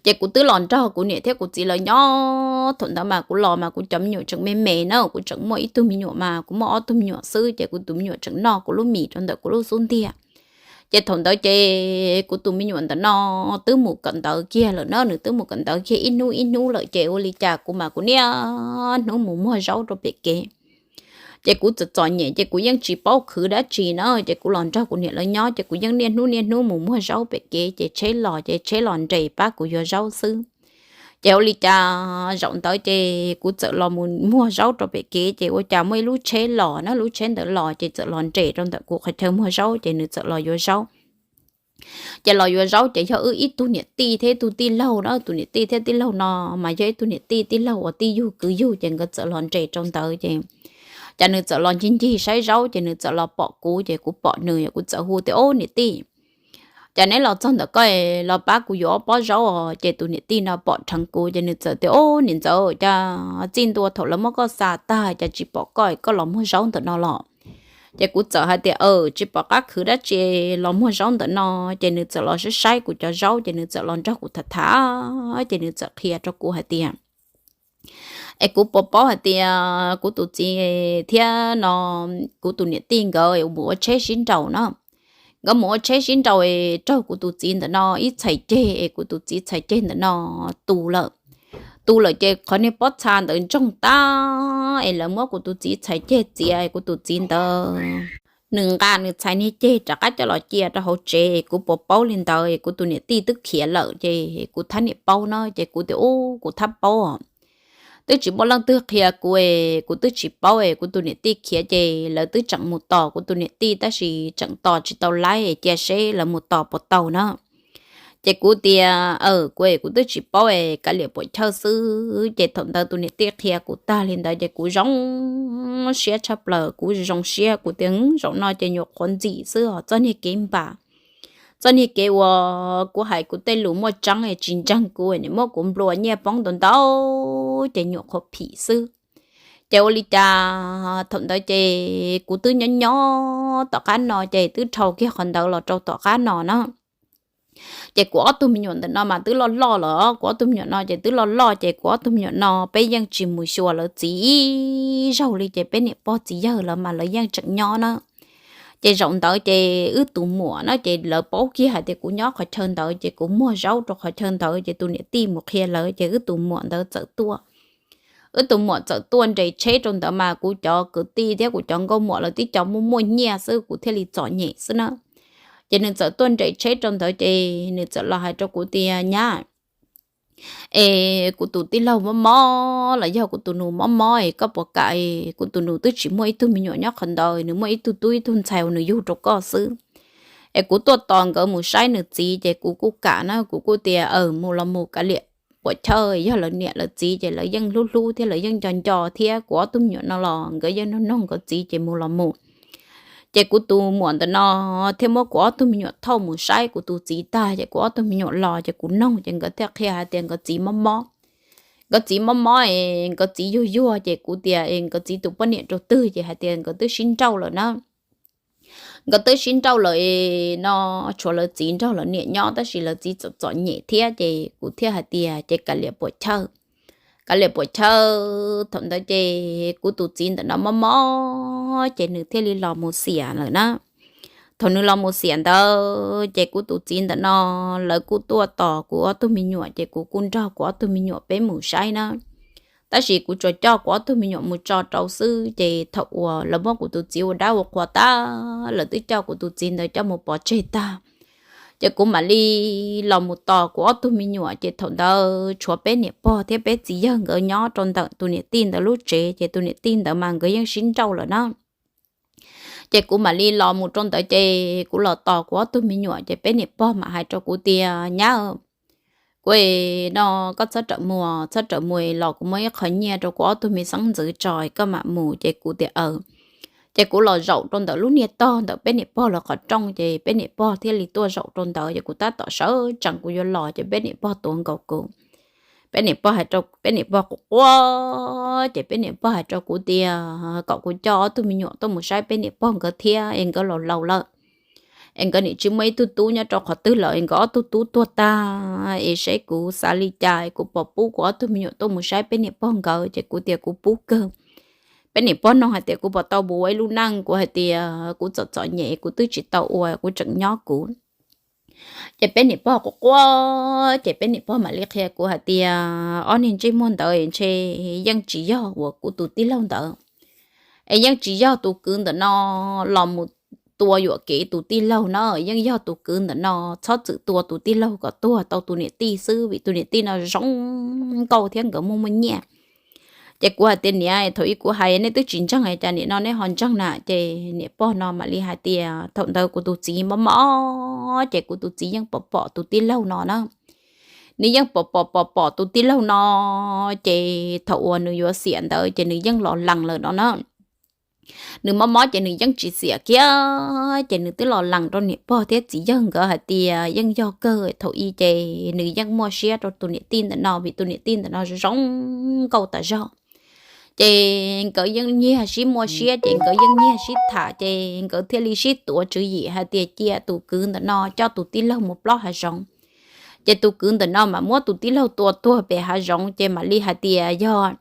Ces kuv twb los nrog kuv niam thiab kuv txiv lawv nyob, thaum ntawd mas kuv los mas kuv cov me nyuam tseem me me na, kuv tseem muaj ib tug me nyuam mas kuv muaj ob tug me nyuam xwb, ces kuv tus me nyuam tseem noj kuv lub mis rau ntawm kuv lub xub ntiag. Ces thaum ntawd ces kuv tus me nyuam ntawm no twb mus kawm ntawv kiag lawm na, nws twb mus kawm ntawv kiag ib hnub ib hnub lawm, ces ua li cas kuv mas kuv niaj hnub mus muag zaub rau pem kev. Ces kuv txom txom nyem ces kuv yeej tsis paub khwv dab tsi na, ces kuv los nrog kuv niam lawv nyob ces kuv yeej niaj hnub niaj hnub mus muag zaub pem kev, ces tsheb los ces tsheb los nres pab kuv yuav zaub xwb. Ces ua li cas zaum ntawd ces kuv txawm los mus muag zaub rau pem kev, ces ua cas muaj ib lub tsheb los na, lub tsheb ntawd los ces txawm los nres rau ntawm kuv qhov chaw muag zaub, ces nws txawm los yuav zaub. Ces los yuav zaub ces yog wb ib tug niam tij thiab ib tug tij laug na, tus niam tij thiab tij laug no mas yog ib tug niam tij tij laug uas tij yug kwv yug, ces nkawd txawm los nres rau ntawd ces, ces nws txawm los ncig ncig saib zaub, ces nws txawm los pom kuv, ces kuv pom nws, kuv txawm hu tias, Ob niam tij, cas neb los txog ntawm koj los pab kuv yuav ob pob zaub os? Ces tus niam tij no pom dheev kuv, ces nws txawm tias, Ob niam ntxawm, cas txij ntua thaum lawv muab koj xa tag cas tsis pom koj, koj los muag zaub ntawm no los? Ces kuv txawm hais tias, Aws, tsis pom qab khwv dab tsi, los muag zaub ntawm no. Ces nws txawm los saib saib kuv cov zaub, ces nws txawm los nrog kuv tham tham, ces nws txawm qhia rau kuv hais tias, Es kuv puas paub hais tias kuv tus txiv thiab no kuv tus niam tij nkawd mus ua tsheb sib nraus no. Nkawd mus ua tsheb sib nraus es raug kuv tus txiv ntawm no ib txhais ceg, es kuv tus txiv txhais ceg ntawm no tu lawm. Tu lawm ces qhov niag pob txha ntawd ntsoog tag, es lawv muab kuv tus txiv txhais ceg txiav, es kuv tus txiv ntawd nws nqa nws txhais niag ceg rov qab coj los cia rau hauv tsev. Kuv puas paub li ntawd, es kuv tus niam tij twb khiav lawm, ces kuv thab niam paub no, ces kuv tias, Ub, kuv thab paub os. Twb tsis muaj leej twg qhia kuv es kuv twb tsis paub, es kuv tus niam tij khiav ces lawv twb tseem mus tos kuv tus niam tij, tab sis tseem tos tsis tau laib, cia seb lawv mus tos puas tau na. Ces kuv tias, Aws, kuv es kuv twb tsis paub es kav liam puam chawj xwb. Ces thaum ntawd tus niam tij qhia kuv tag li ntawd ces kuv zoo siab tshaj plaws, kuv zoo siab, kuv tias, Zaum no ces nyuam qhuav ntxim xwb os, txoj niag kev npam, txoj niag kev uas kuv hais kuv tej lus muaj tseeb es tsis ntseeg kuv, nim muab kuv nplua nyiaj poob ntau ntau, ces nyuam qhuav phim xwb. Ces ua li cas thaum ntawd ces kuv twb nyob nyob tom qab no, ces twb dhau kiag qhov ntawd los rau tom qab no na. Ces kuv ob tug me nyuam ntawm no mas twb loj loj lawm, kuv ob tug me nyuam no ces twb loj loj, ces kuv ob tug me nyuam no peb yeej tsis mus xyuas lawv txiv ib zaug li, ces peb niam pog txiv yawg lawv mas lawv yeej tseem nyob na. Ces zaum ntawd ces wb tus muam na, ces lawv paub kiag hais tias kuv nyob qhov chaw ntawd, ces kuv muag zaub rau qhov chaw ntawd, ces tus niam tij mus qhia lawv, ces wb tus muam ntawd txawm tuaj. Wb tus muam txawm tuaj nres tsheb rau ntawd mas kuv cov kwv tij thiab kuv cov nkauj muam lawv tib co muaj muaj nyiaj xwb, kuv thiaj li txom nyem xwb na. Ces nws txawm tuaj nres tsheb rau ntawd, ces nws txawm los hais rau kuv tias, Nyab, es kuv tus tij laug mob mob los yog kuv tus nus mob mob es koj puas kam? Kuv tus nus twb tsis muaj ib tug me nyuam nyob qhov ntawd, nws muaj ib tug tub ib tug ntxhais uas nws yug rau koj xwb. Es kuv tuaj tos nkawd mus saib nws txiv, ces kuv kuj kam na, kuv kuj tias, Aws, mus los mus, kav liam puam chawj, yog lawv niam lawv txiv ces lawv yeej hlub hlub thiab lawv yeej nco nco thiab, kuv ob tug me nyuam no los nkawd yeej nug nug nkawd txiv, ces mus los mus. Ces kuv tus muam ntawm no thiaj muab kuv ob tug me nyuam thauj mus saib kuv tus txiv tag, ces kuv ob tug me nyuam los ces kuv noog ces nkawd thiaj qhia hais tias nkawd txiv mob mob. Nkawd txiv mob mob es nkawd txiv yuag yuag, ces kuv tias es nkawd txiv tus poj niam rau twg, ces hais tias nkawd twb sib nrauj lawm na. Nkawd twb sib nrauj lawm no, tshuav lawv txiv nrog lawv niam nyob, tab sis lawv txiv txom txom nyem thiab, ces kuv thiaj hais tias ces kav liam puam chawj, kav liam puam chawj. Thaum ntawd ces kuv tus txiv ntawm no mob mob ces nws thiaj li los mus xiam lawm na. Thaum nws los mus xiam ntawd ces kuv tus txiv ntawm no lawv kuj tuaj tos kuv ob tug me nyuam, ces kuv kuj nrog kuv ob tug me nyuam peb mus saib na. Tab sis kuv tsuas coj kuv ob tug me nyuam mus tso rau xwb, ces thaum uas lawv muab kuv tus txiv ua dab ua qhua tag, lawv twb coj kuv tus txiv ntawd coj mus pov tseg tag, ces kuv mam li los mus tos kuv ob tug me nyuam. Ces thaum ntawd tshuav peb niam pog thiab peb txiv yawg nkawd nyob rau ntawm tus niam tij ntawd lub tsev, ces tus niam tij ntawd mas nkawd yeej sib nrauj lawm na. Ces kuv mam li los mus rau ntawd, ces kuv los tos kuv ob tug me nyuam, ces peb niam pog mam hais rau kuv tias, Nyab, kuv no, koj txhob rawm mus, txhob rawm mus los kuv muab ib qho nyiaj rau kuv ob tug me xeeb ntxwv tso koj mam mus. Ces kuv tias, Aws. Ces kuv los zaum rau ntawm lub niag tog ntawm peb niam pog lawv qhov rooj, ces peb niam pog thiaj li tuaj zaum rau ntawd, ces kuv tab tom sawv tsees kuv yuav los, ces peb niam pog tuav nkaus kuv. Peb niam pog hais rau, peb niam pog quaj quaj, ces peb niam pog hais rau kuv tias kom kuv coj ob tug me nyuam tuaj mus saib peb niam pog nkawd thiab, es nkawd laus laus lawm, es nkawd nim tsis muaj ib tug tub nyob rau qhov twg lawm, es nkawd ob tug tub tuag tag, es seb kuv xav li cas es kuv puas pub kuv ob tug me nyuam tuaj mus saib peb niam pog nkawd. Ces kuv tias kuv pub kawg. Peb niam pog nug hais tias kuv puas tau mus ua ib lub neej, kuv hais tias kuv txom txom nyem, kuv twb tsis tau ua, kuv tseem nyob kuv. Ces peb niam pog quaj quaj, ces peb niam pog mam li qhia kuv hais tias, Ob niag ntsej muag ntawd ntshe yeej tsis yog uas kuv tus tij laug ntawd, es yeej tsis yog tus kwv ntawm no los mus tua yuam kev tus tij laug na, yeej yog tus kwv ntawm no txhob txwm tua tus tij laug kom tuag tau tus niam tij xwb, vim tus niam tij no zoo nkauj thiab nkawd muaj muaj nyiaj. Ces kuv hais tias, Niam, thaum ub kuv hais nej twb tsis ntseeg, cas nim no nej ho ntseeg na? Ces niam pog no mam li hais tias, Thaum ntawd kuv tus txiv mob mob, ces kuv tus txiv yeej pom pom tus tij laug no na. Nws yeej pom pom pom pom tus tij laug no, ces thaum uas nws yuav xiam ntawd ces nws yeej los lees lawm no na. Nws mob mob ces nws yeej tsis xiam kiag, ces nws twb los lees rau niam pog thiab txiv yawg nkawd hais tias yeej yog kawg, thaum ub ces nws yeej muaj siab rau tus niam tij ntawm no, vim tus niam tij ntawm no zoo nkauj tas zog. Ces nkawd yeej nyiag sib muaj siab, ces nkawd yeej nyiag sib tham, ces nkawd thiaj li sib tuav tswv yim hais tias cia tus kwv ntawm no coj tus tij laug mus plob hav zoov. Ces tus kwv ntawm no mas muab tus tij laug tua tuag pem hav zoov, ces mam li hais tias yog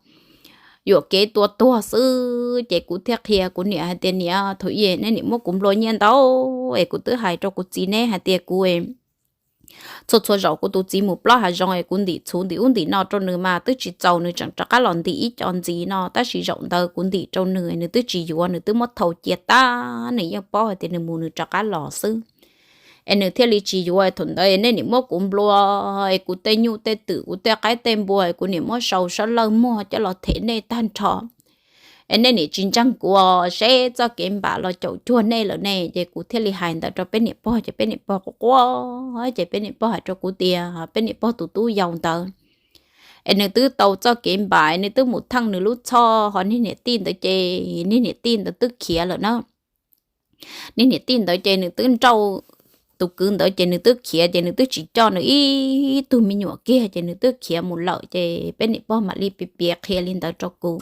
yuam kev tua tuag xwb. Ces kuv thiaj qhia kuv niam hais tias, Niam, thaum ub nej nim muab kuv nplua nyiaj ntau, es kuv twb hais rau kuv txiv neb hais tias kuv txhua txhua zaus kuv tus txiv mus plob hav zoov es kuv ntim txhuv ntim ub ntim no rau nws mas twb tsis txaus, nws tseem rov qab los ntim ib co ntxiv no, tab sis zaum ntawd kuv ntim rau nws, nws twb tsis yuav, nws twb muab thau cia tag, nws yeej paub hais tias nws mus nws rov qab los xwb. Es nws thiaj li tsis yuav, thaum ntawd nej nim muab kuv nplua, es kuv tej nyuj tej twm, kuv tej qaib tej npua, es kuv nim muab sau sab lawj muag coj los them nej tag nrho. Es nej nim tsis ntseeg kuv, seb txoj kev npam los caum cuag nej lawm ne. Ces kuv thiaj li hais ntawd rau peb niam pog, ces peb niam pog quaj quaj, ces peb niam pog hais rau kuv tias peb niam pog tus tub yau ntawd es nws twb tau txoj kev npam, nws twb mus theej nws lub txhoj, ho niag niam tij ntawd ces niag niam tij ntawd twb khiav lawm na. Niag niam tij ntawd ces nws twb nrauj tus kwv ntawd ces nws twb khiav, ces nws twb tsis coj nws ib tug me nyuam kiag, ces nws twb khiav mus lawm. Ces peb niam pog mam li piav piav qhia li ntawd rau kuv.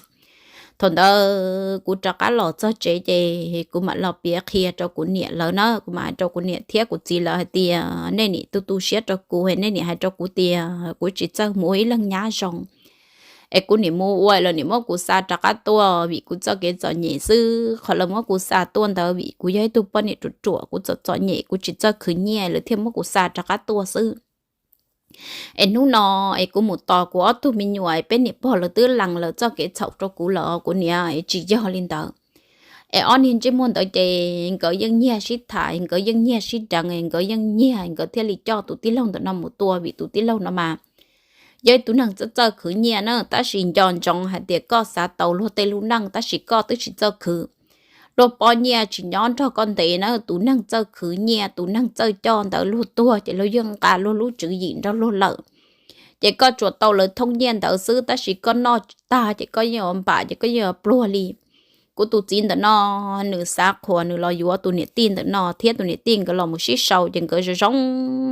Thaum ntawd kuv rov qab los txog tsev, ces kuv mam los piav qhia rau kuv niam lawv na, kuv mam hais rau kuv niam thiab kuv txiv lawv hais tias nej nim tu tu siab rau kuv, nej nim hais rau kuv tias kuv tsis txawj mus ua ib leeg nyab zoo, es kuv nim mus ua lawv nim muab kuv xa rov qab tuaj vim kuv txoj kev txom nyem xwb. Qhov lawv muab kuv xa tuaj ntawd vim kuv yog ib tug poj niam ruam ruam, kuv txom txom nyem, kuv tsis txawj khwv nyiaj, lawv thiaj muab kuv xa rov qab tuaj xwb. Es hnub no es kuv mus tos kuv ob tug me nyuam, peb niam pog lawv twb lees lawv txoj kev txhaum rau kuv lawm, kuv niam, es tsis yog li ntawd. Es ob niag ntsej muag ntawd ces nkawd yeej nyiag sib tham, nkawd yeej nyiag sib deev, nkawd yeej nyiag, nkawd thiaj li coj tus tij laug ntawm no mus tua, vim tus tij laug no mas yog ib tug neeg txawj txawj khwv nyiaj na, tab sis nco ntsoov hais tias koj xav tau luag tej lub neej, tab sis koj twb tsis txawj khwv. Luag pob nyiaj tsis nyob nrog koj ntev na, tus neeg txawj khwv nyiaj, tus neeg txawj coj ntawd luag tuag ces luag yeej nqa luag lub tswv yim nrog luag lawm. Ces koj tsuas tau lawv thooj nyiaj ntawd xwb, tab sis koj noj tag ces koj yeej yuav npam, ces koj yeej yuav pluag li. Kuv tus txiv ntawm no nws xav qhuas nws los yuav tus niam tij ntawm no thiab tus niam tij nkawd los mus sib sau ces nkawd zoo zoo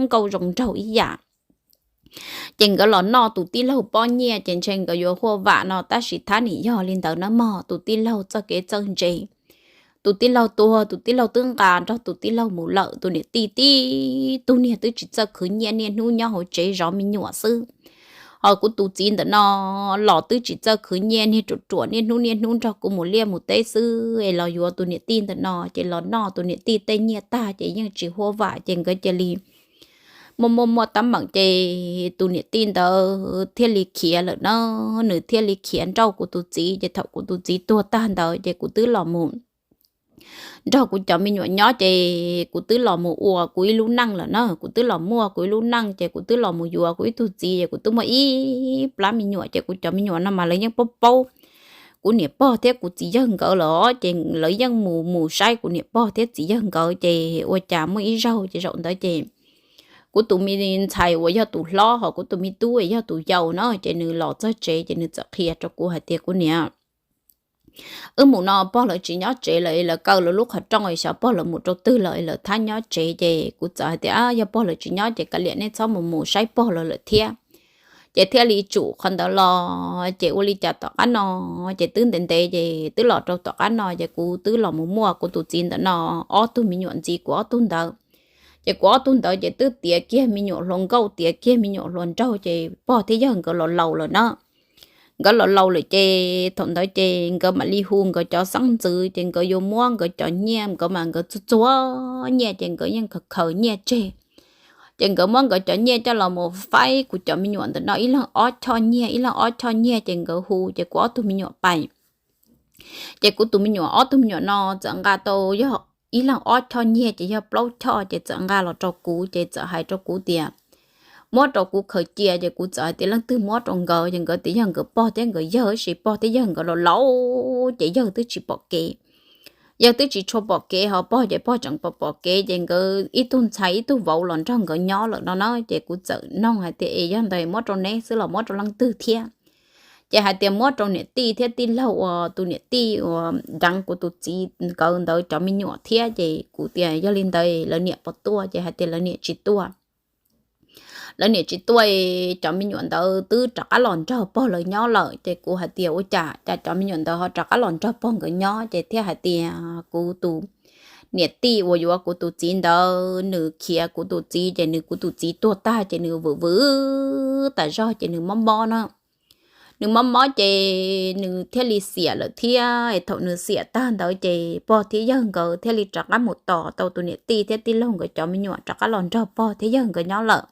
nkauj zoo nraug ib yam. Ces nkawd los noj tus tij laug pob nyiaj ces ntshe nkawd yuav huaj vam no tab sis thab nim yog li ntawd na mog, tus tij laug txoj kev txawj ntse. Tus tij laug tuag tus tij laug twb nqa nrog tus tij laug mus lawm, tus niam tij tib tug niag twb tsis txawj khwv nyiaj, niaj hnub nyob hauv tsev zov me nyuam xwb. Ho kuv tus txiv ntawm no los twb tsis txawj khwv nyiaj, niag ruam ruam niaj hnub niaj hnub nrog kuv mus liaj mus teb xwb es los yuav tus niam tij ntawm no ces los noj tus niam tij tej nyiaj tag ces yeej tsis huaj vam ces nkawd cia li muaj muaj muaj teeb meem ces tus niam tij ntawd thiaj li khiav lawm na. Nws thiaj li khiav nrauj kuv tus txiv ces thaum kuv tus txiv tuag tag ntawd ces kuv twb los mus nrog kuv cov me nyuam nyob ces kuv twb los mus ua kuv ib lub neej lawm na, kuv twb los muaj kuv ib lub neej ces kuv twb los mus yuav kuv ib tug txiv ces kuv twb muaj ib plab me nyuam ces kuv cov me nyuam no mas lawv yeej paub paub kuv niam pog thiab kuv txiv yawg nkawd lawm ces lawv yeej mus mus saib kuv niam pog thiab txiv yawg nkawd ces ua cas muaj ib zaug ces zaum ntawd ces kuv tus me ntxhais uas yog tus hlob ho kuv tus me tub uas yog tus yau na ces nws los txog tsev ces nws txawm qhia rau kuv hais tias kuv niam, wb mus no pog lawv tsis nyob tsev lawm, lawv kaw lawv lub qhov rooj es xyov pog lawv mus rau twg lawm, lawv thab nyob tsev ces kuv txawm hais tias yog pog lawv tsis nyob ces kav liam nej txhob mus mus saib pog lawv lawm thiab. Ces thiaj li tsum qhov ntawd los ces ua li cas tom qab no ces twb ntev ntev ces twb los rau tom qab no ces kuv twb los mus muaj kuv tus txiv ntawm no ob tug me nyuam ntxiv kuv ob tug ntawd. Ces kuv ob tug ntawd ces twb tiav kiag me nyuam hluas nkauj tiav kiag me nyuam hluas nraug ces pog thiab yawg nkawd los laus lawm na. Nkawd los laus lawm ces thaum ntawd ces nkawd mam li hu nkawd cov xeeb ntxwv ces nkawd yuav muab nkawd cov nyiaj, nkawd mas nkawd txuag txuag nyiaj ces nkawd yeej khaws khaws nyiaj tseg. Ces nkawd muab nkawd cov nyiaj coj los mus faib kuv cov me nyuam ntawm no ib leeg ob choj nyiaj ib leeg ob choj nyiaj ces nkawd hu ces kuv ob tug me nyuam pais. Ces kuv tus me nyuam ob tug me nyuam no txawm nqa tau yog ib leeg ob choj nyiaj ces yog plaub choj ces txawm nqa los rau kuv ces txawm hais rau kuv tias muab rau kuv khaws cia ces kuv txawm hais tias leej twg muab rau nkawd ces nkawd tias yog nkawd pog thiab nkawd yawg tab sis pog thiab yawg nkawd los laus ces yawg twb tsis pom kev. Yawg twb tsis tshua pom kev ho pog ces pog tseem pom pom kev ces nkawd ib tug ntxhais ib tug vauv los nrog nkawd nyob lawm no na ces kuv txawm noog hais tias es yog ntawd muab rau neb xwb los muab rau leej twg thiab? Ces hais tias muab rau niam tij thiab tij laug uas tus niam tij uas deev kuv tus txiv nkawd ntawd cov me nyuam thiab ces kuv tias yog li ntawd lawv niam puas tuaj ces hais tias lawv niam tsis tuaj. Lawv niam tsis tuaj, cov me nyuam ntawd twb rov qab los nrog pog lawv nyob lawm ces kuv hais tias ua cas cas cov me nyuam ntawd ho rov qab los nrog pog nkawd nyob ces thiaj hais tias kuv tus niam tij uas yuav kuv tus txiv ntawd nws khiav kuv tus txiv ces nws kuv tus txiv tuag tag ces nws vwm vwm tas zog ces nws mob mob na. Nws mob mob ces nws thiaj li xiam lawm thiab es thaum nws xiam tag ntawd ces pog thiab yawg nkawd thiaj li rov qab mus tos tau tus niam tij thiab tij laug nkawd cov me nyuam rov qab los nrog pog thiab yawg nkawd nyob lawm.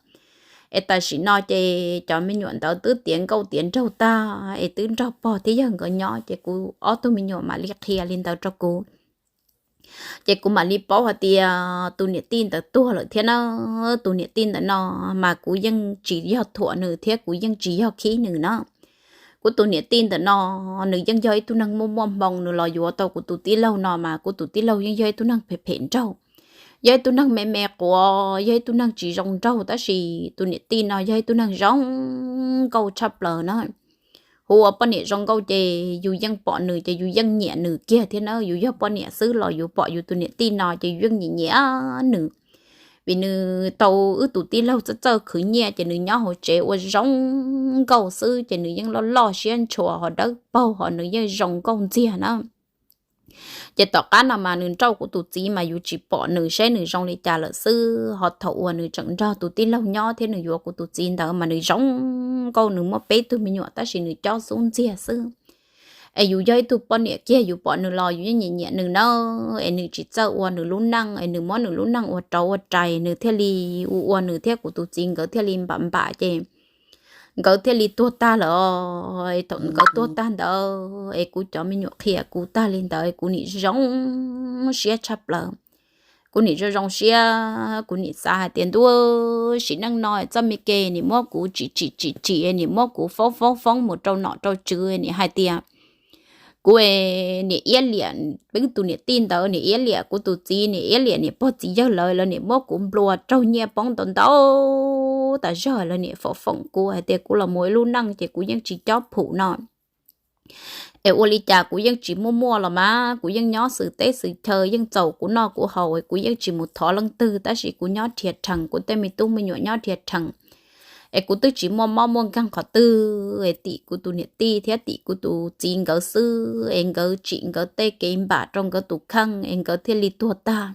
Es tam sim no ces cov me nyuam ntawd twb tiav nkauj tiav nraug tag es twb nrog pog thiab yawg nkawd nyob ces kuv ob tug me nyuam mam li qhia li ntawd rau kuv. Ces kuv mam li paub hais tias tus niam tij ntawd tuag lawm thiab na. Tus niam tij ntawm no mas kuv yeej tsis yog thuam nws thiab kuv yeej tsis yog khib nws na. Kuv tus niam tij ntawm no nws yeej yog ib tug neeg muaj muaj hmoo, nws los yuav tau kuv tus tij laug no mas kuv tus tij laug yeej yog ib tug neeg phem phem nraug, yog ib tug neeg me me quav, yog ib tug neeg tsis zoo nraug tab sis tus niam tij no yog ib tug neeg zoo nkauj tshaj plaws na. Hu ua poj niam zoo nkauj ces yus yeej pom nws ces yus yeej nyiam nws kiag thiab na. Yus yog poj niam xwb los yus pom yus tus niam tij no ces yus yeej nyiam nyiam nws. Vim nws tau wb tus tij laug txawj txawj khwv nyiaj ces nws nyob hauv tsev ua zoo nkauj xwb ces nws yeej loj loj siab ntshua ho dawb paug ho nws yeej zoo nkauj ntxiag na. Ces tom qab no mas nws nrauj kuv tus txiv mas yus tsis pom nws seb nws zoo li cas lawm xwb, ho thaum uas nws tseem nrog tus tij laug nyob thiab nws yuav kuv tus txiv ntawd mas nws zoo nkauj, nws muaj peb tug me nyuam tab sis nws cob xub ntxiag xwb. Es yus yog ib tug poj niam kiag yus pom nws los yus yeej nyiam nyiam nws na. Es nws tsis txawj ua nws lub neej es nws muab nws lub neej ua rauv ua rais nws thiaj li ua ua nws thiab kuv tus txiv nkawd thiaj li npam npam ces nkawd thiaj li tuag tag lawm. Thaum nkawd tuag tag ntawd es kuv cov me nyuam qhia kuv tag li ntawd kuv nim zoo siab tshaj plaws. Kuv nim zoo zoo siab, kuv nim xav hais tias ntuj, sim neej no txoj me kev nim muab kuv tsim tsim tsim tsim, nim muab kuv foob foob foob mus rau nom rau tswv, nim hais tias kuv nim iab liam peb tus niam tij ntawd, nim iab liam kuv tus txiv, nim iab liam niam pog txiv yawg lawv, lawv nim muab kuv nplua raug nyiaj poob ntau ntau tas zog, lawv nim foom foom kuv hais tias kuv los mus ib lub neej ces kuv yeej tsis cob phum no. Es ua li cas kuv yeej tsis muaj muaj los mas, kuv yeej nyob xwm teb xwm chaw, yeej txaus kuv noj kuv haus, kuv yeej tsis mus thov leej twg, tab sis kuv nyob rhiav rhees, kuv tej me tub me nyuam nyob rhiav rhees. Es kuv twb tsis muaj mob muaj nkeeg qhov twg, es tim kuv tus niam tij thiab tim kuv tus txiv nkawd xwb, es nkawd tsim nkawd tej kev npam rau nkawd tus kheej, es nkawd thiaj li tuag tag.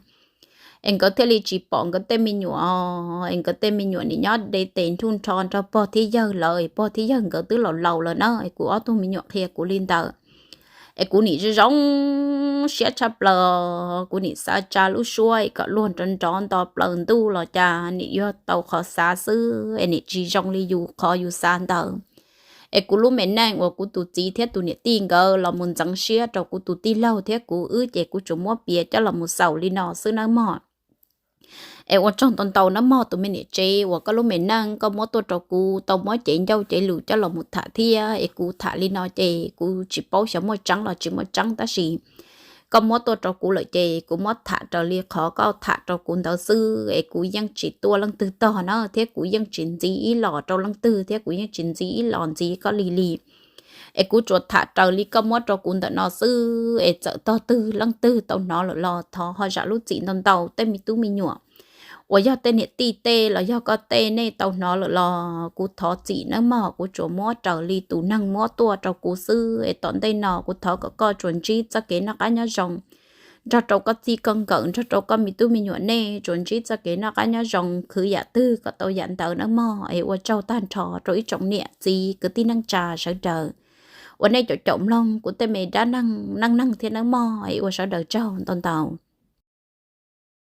Es nkawd thiaj li tsis pom nkawd tej me nyuam, es nkawd tej me nyuam nim nyob de tes nrhuj nrho nrog pog thiab yawg lawm, es pog thiab yawg nkawd twb laus laus lawm na. Es kuv ob tug me nyuam qhia kuv li ntawd, es kuv nim zoo siab tshaj plaws, kuv nim xav tsa lub suab kom luag nrov nrov nto plaws ntuj los cas nim yog tau qhov xav xwb, es nim tsis zoo li yus qhov yus xav ntawd. Es kuv lub me neej uas kuv tus txiv thiab tus niam tij nkawd los mus ntxeev siab rau kuv tus tij laug thiab kuv wb, ces kuv tsuas muab piav coj los mus xaus li no xwb nawb mog. Es ua tsaug ntau ntau nawb mog tus me niam tsev, uas koj lub me neej koj muab tuaj rau kuv tau muab cev ncauj cev lus coj los mus tham thiab. Es kuv tham li no ces kuv tsis paub xyov muaj tseeb los tsis muaj tseeb, tab sis koj muab tuaj rau kuv lawm ces kuv muab tham raws li qhov koj tham rau kuv ntawd xwb, es kuv yeej tsis tua leej twg tog na, thiab kuv yeej tsis ntxiv ib los rau leej twg, thiab kuv yeej tsis ntxiv ib los ntxiv koj li li. Es kuv tsuas tham raws li koj muab rau kuv ntawm no xwb, es txawm tog twg leej twg tau hnov lawm los thov ho zam lub txim ntau ntau. Tej me tub me nyuam uas yog tej niam tij tej los yog koj tej nej tau hnov lawm los kuv thov txim nawb mog. Kuv tsuas muab raws li tus neeg muab tuaj rau kuv xwb, es tom ntej no kuv thov kom koj tsuas ntsib txoj kev noj qab nyob zoo nrog rau koj txij koj nkawm, nrog rau koj me tub me nyuam, nej tsuas ntsib txoj kev noj qab nyob zoo, khwv yam twg kom tau yam ntawd nawb mog. Es ua tsaug tag nrho rau ib tsoom niam txiv kwv tij neej tsa sawv daws uas nej caum caum mloog kuv tej me dab neeg neej neeg thiab nawb mog. Es ua sawv daws tsaug ntau ntau.